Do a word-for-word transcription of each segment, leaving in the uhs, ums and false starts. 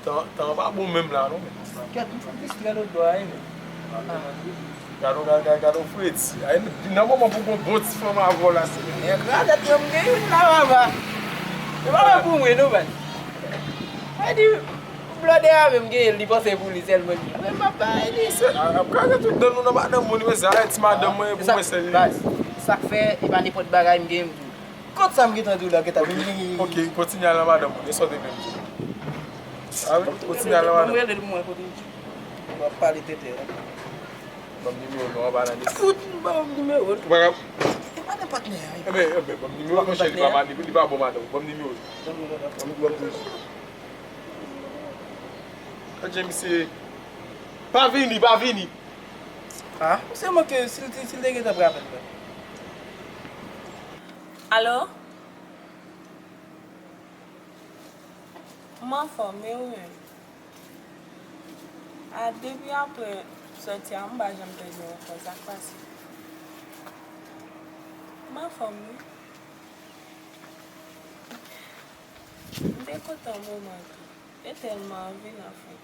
Tan, tan an pa bon menm la, non, men. Kèt, m fout distrè lòt bò a, wi, men. Gade, gade, gade, gade, fredi. Ay, nan moman pou gon bon ti fanm avè w la, se. E krazèt, men m gen youn la, papa. Se pa mwen pou mwen, non, baz. Ay, di, blòdè a menm gen, li panse pou li sèlman, li. Mwen, papa, e di, se. A, ap kraze tout dan nou nan madanm moun, men se a ti madanm mwen, pou mwen, se li. Baz, sa k fè, e pa nenpòt bagay m gen, m di w. Kot sa m gentan di w la, gentan vini. Ok, kontinye al nan madanm ou, e sa w te vle m di w. A wi, kontinye al nan madanm ou. Mwen rele l pou mwen kote m di. W ap pale tenten, hein. Ban m nimewo l non, anba nan desi. Fout, m ba w nimewo l. Ou pa ka. E pa nan patnè a, wi. Enben, enben, ban m nimewo l, monchè, li pa mal, li pa bon madanm. Ban m nimewo l. Ban m nimewo l. Gad jan misye. Pa vini, pa vini. Ah, misye manke, si l te, si l te gentan pran apèl mwen. Alo? M anfòm, e ou menm? A, depi apre sòti a, m pa janm tande w ankò, sa k pase? M anfòm, wi. M te kontan moman tou. E tèlman anvi nan fon.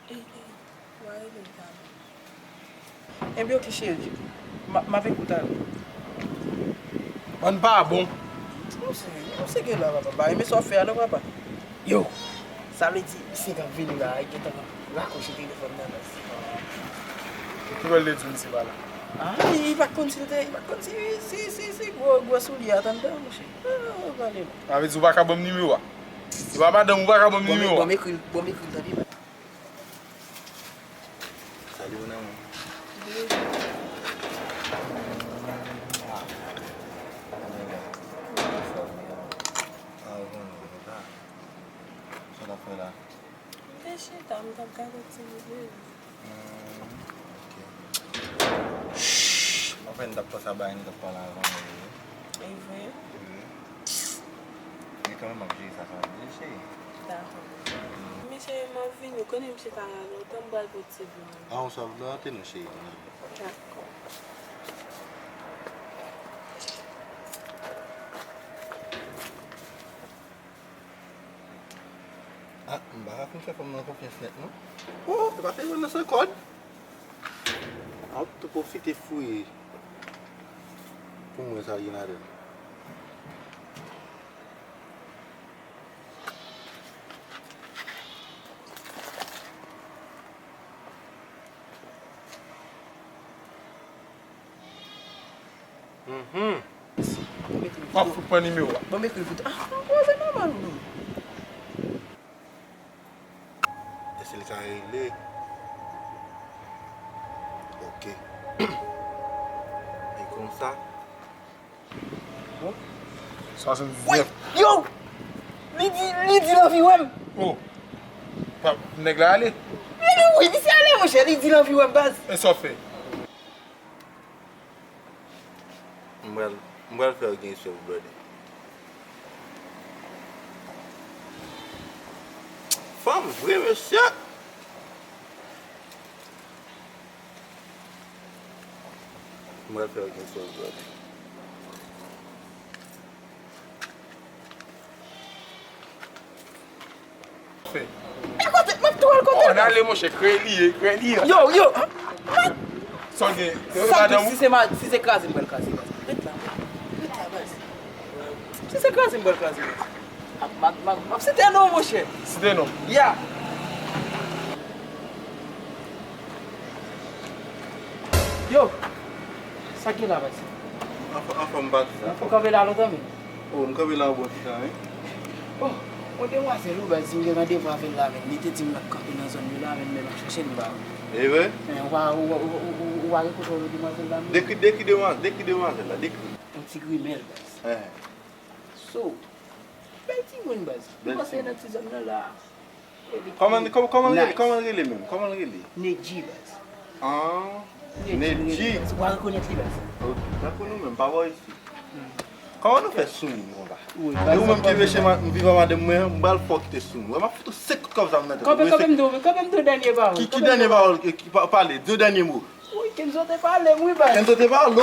Ebyen, w a rele l talè. Ebyen, oke, cheri. M a, m ap ekoute talè. Bann pa bon. Yon seri, yon seri la, papa. M pa renmen sa w fè a, non, papa. Yo! Sa vle di, misye k ap vini la, li gentan rakwoche telefòn nan, baz. Ki wè l te di w misye pa la? Ah, li pa t konn si l te, li pa t konn si, si, si, si gwo, gwo soulye a t anndan, monchè. Ah, pale non. Sa vle di w pa ka ban m nimewo a? Se pa madanm ou pa ka ban m nimewo a? Bon, m ekri l, bon, m ekri l, tande, baz. Salut, mon amour. Ah. Ah, ou konnen, ou konn sa. Sa w ap fè la? M te chita, m t ap gade ti videyo. Hmm, ok. Chut! Anfen, m t ap panse a bagay nou t ap pale avan yo. E vre? Wi. Men kanmenm, m ap jere sa, sa vle, cheri. Dakò. Men cheri, m ap vini. Ou konnen m chita la lontan, m pral pote ti blan. Ah, ou sa vle antre non, cheri. Dakò. Ah, m pa ka fin fè fanm nan konfyans nèt, non. Oh, e pa te jwenn nan san kòd. Ah, ou tou pwofite fouye pou m wè sa gen ladan l. Mhm. W ap fout pran nimewo a. Bon, m ekri l pou tande. Ah, non, se nòmal, non. Èske l ka rele? Ok. E konsa. Bon. Swasanndiznèf. Yo! Li di, li di l anvi wè m. Oh. Pa, nèg la ale? Li di wi, misye ale, monchè, li di l anvi wè m, baz. E sa w fè? M pral, m pral fè w gen istwa pou blòdè. Fanm vre, mesye! M pral fè w gen istwa pou blòdè. Fè. E kote, m ap tou al kote l. Ann ale, monchè, kreye li ye, kreye li ye. Yo, yo. Sa w gen? Sa tou, si se ma-, si se kraze m pral kraze, baz. Ret la, ret la, baz. Si se kraze m pral kraze, baz. M ap, m ap, m ap, m ap site non, monchè. Site non. Ya. Yo, sa k gen la, baz? Anfò-, anfòm, baz. Ou kanpe la lontan, men? Oh, m kanpe la yon bon ti tan, wi. Oh, yon demwazèl, wi, baz, m gen randevou avè l la, men. Li te di m l ap kanpe nan zòn yo la, men, men m ap chache l, m pa wè. E vre? Men, ou pa, ou, ou pa rekontre yon demwazèl la, men? Dekri, dekri demwa-, dekri demwazèl la, dekri. Yon ti grimèl, baz. Eh. So, bèl timoun, baz. Bèl timoun. Li pase nan ti zòn nan la. Kòman, kòman, kòman l rele, kòman l rele menm? Kòman l rele? Nedji, baz. Ah, Nedji. Ou pa rekonèt li, baz? Ok, tankou nou menm, pa bò isit. Kòman nou fè sou moun konsa? E ou menm ki veche m viv ak madanm mwen, m pral fè w kite sou moun. Wè, m ap fout ou senk kout kòb sa m nan tèt ou. Kanpe, kanpe m di w, kanpe m di w dènye pawòl. Ki, ki dènye pawòl? Ki, ki pa-, pale, di yon dènye mo. Wi, Kenzo te pale m, wi, baz. Kenzo te pale w?